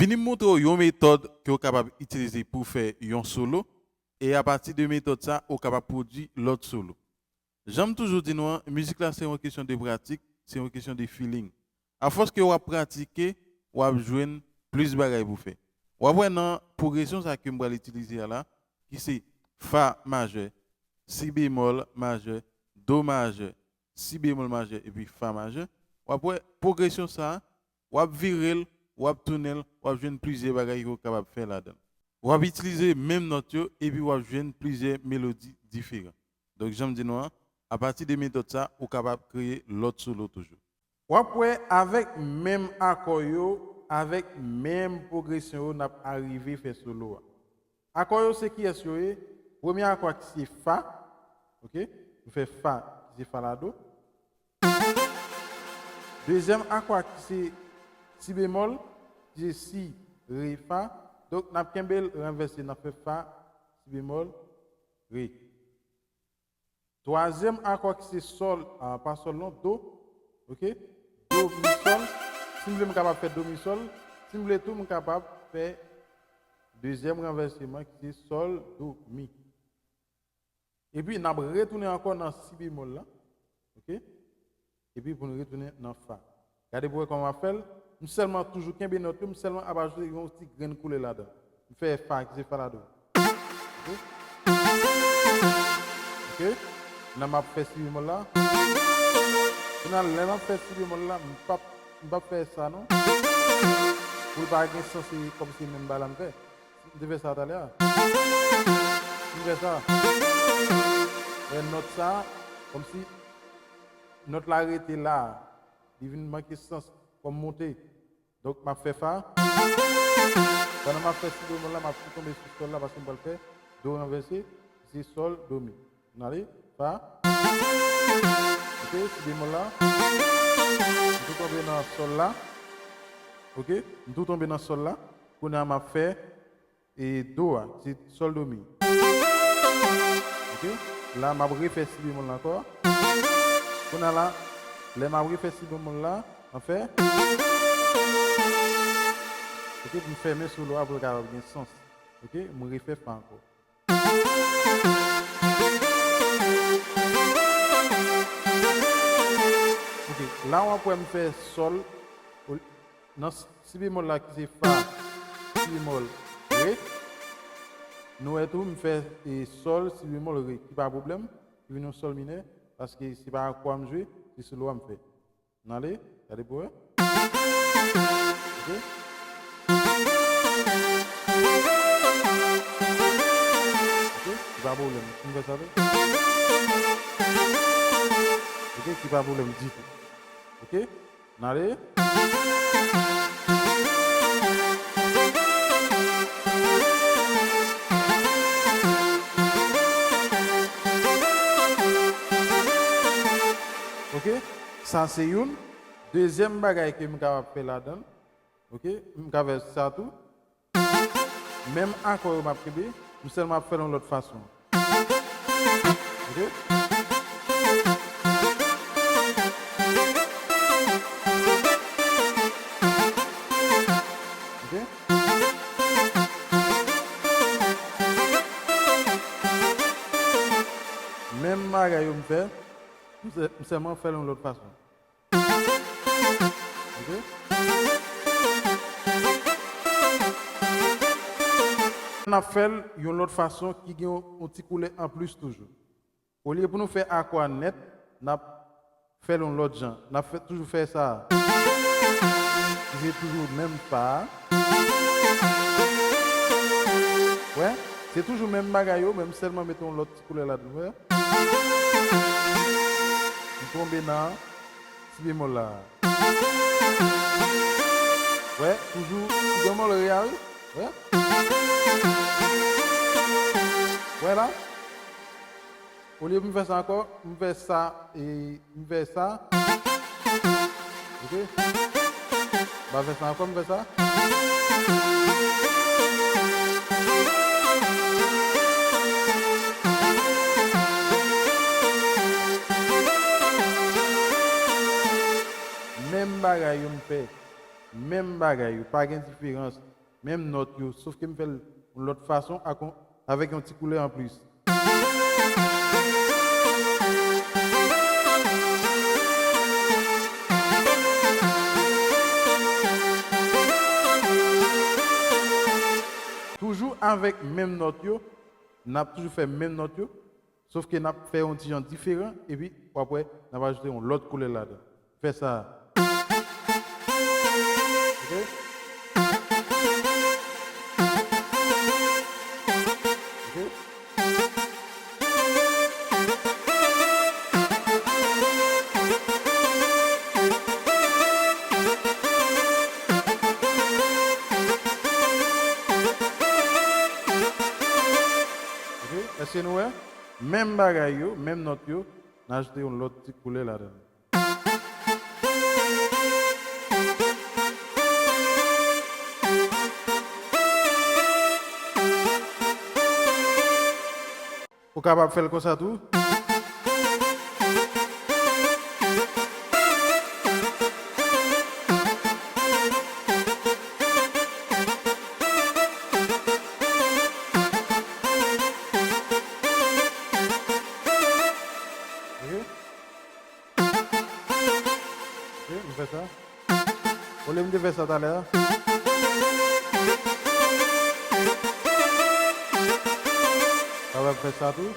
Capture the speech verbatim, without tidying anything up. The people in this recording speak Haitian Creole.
Vini m montre w yon metòd ke w kapab itilize pou w fè yon solo, e apati de metòd sa, ou kapab pwodui lòt solo. Jan m toujou di nou an, mizik la se yon kesyon de pratik, se yon kesyon de feeling. Afòs ke w ap pratike, w ap jwenn plis bagay pou fè. W ap wè nan pwogresyon sa ke m pral itilize a la, ki se fa majè, si bemòl majè, do majè, si bemòl majè epi fa majè, w ap wè pwogresyon sa a, w ap vire l, w ap tounen l, w ap jwenn plizyè bagay ke w kapab fè ladan l. W ap itilize menm nòt yo epi w ap jwenn plizyè melodi diferan. Donk, jan m di nou an, apati de metòd sa, ou kapab kreye lòt solo toujou. W ap wè avèk menm akò yo, avèk menm pwogresyon yo, n ap arive fè solo a. Akò yo se kiyès yo ye? Premye akò a ki se fa, oke? M fè fa, ki se fa la do. Dezyèm akò a ki se si bemòl, ki se si, re, fa. Donk, n ap kenbe l ranvèse, n ap fè fa, si bemòl, re. Twazyèm akò ki se sòl, a, pa sòl non, do, oke? Do, mi, sòl. Si m vle, m kapab fè do, mi, sòl. Si m vle tou, m kapab fè dezyèm ranvèseman ki se sòl, do, mi. Epi, n ap retounen ankò nan si bemòl la, oke? Epi, pou n retounen nan fa. Gade pou wè kòman m ap fè l. M sèlman toujou kenbe nòt yo, m sèlman ap ajoute yon ti grenn koulè ladan. M fè fa, ki se fa la do. Oke? Oke? Kounye a m ap fè si bemòl la. Kounye a, lè m ap fè si bemòl la, m p ap, m p ap fè sa non. Pou l pa gen sans, se kòmsi menm bagay la m fè. M te fè sa talè a. M fè sa. Wè nòt sa, kòmsi nòt la rete la. Li vin manke sans kòm monte. Donk, m ap fè fa. Pandan m ap fè si bemòl la, m ap tou tonbe sou sòl la paske m pral fè do ranvèse, se sòl, do, mi. N ale, fa. Oke, si bemòl la. M tou tonbe nan sòl la. Oke, m tou tonbe nan sòl la. Kounye a, m ap fè e do a, se sòl, do, mi. Oke? La, m ap refè si bemòl la ankò. Kounye a la, lè m ap refè si bemòl la, m ap fè. Oke, pou m fèmen solo a, pou l kapab gen sans. Oke? M refè fa ankò. Oke, la w ap wè m fè sòl, nan si bemòl la ki se fa, si bemòl, re. Nou wè tou, m fè e sòl, si bemòl, re, ki pa pwoblèm, ki vin yon sòl minè, paske se pa akò a m jwe, se solo a m fè. N ale, gade pou wè. Oke. Oke, ki pa pwoblèm. Si m fè sa tou. Oke, ki pa pwoblèm ditou. Oke. N ale. Oke, sa se youn. Dezyèm bagay ke m kapab fè ladan l, oke, m ka fè sa tou. Menm akò yo m ap kenbe, m sèlman ap fè l yon lòt fason. Oke? Oke? Menm bagay yo m fè, m sè-, m sèlman fè l yon lòt fason. Oke? N ap fè l yon lòt fason ki gen yon, yon ti koulè anplis toujou. Olye pou nou fè akò a nèt, n ap fè l yon lòt jan. N ap fè, toujou fè sa. Se toujou menm pa a. Wè, se toujou menm bagay yo, men m sèlman mete yon lòt ti koulè ladan, wè. M tonbe nan si bemòl la. Wè, toujou si bemòl re a, wi. Wè. Wè la. Olye pou m fè sa ankò, m fè sa, e m fè sa. Oke? M pa fè sa ankò, m fè sa. Menm bagay yo m fè. Menm bagay yo. Pa gen diferans. menm nòt yo, sof ke m fè l yon lòt fason, ak yon, avèk yon ti koulè anplis. Toujou avèk menm nòt yo, n ap toujou fè menm nòt yo, sof ke n ap fè yon ti jan diferan, epi w ap wè, n ap ajoute yon lòt koulè ladan. Fè sa. Ok? Ok? Ok? Èske nou wè? Menm bagay yo, menm nòt yo, n ajoute yon lòt ti koulè ladan. Ou kapab fè l konsa tou. Ok. Ok, m fè sa. Olye m te fè sa talè a. Sa va fè sa tou.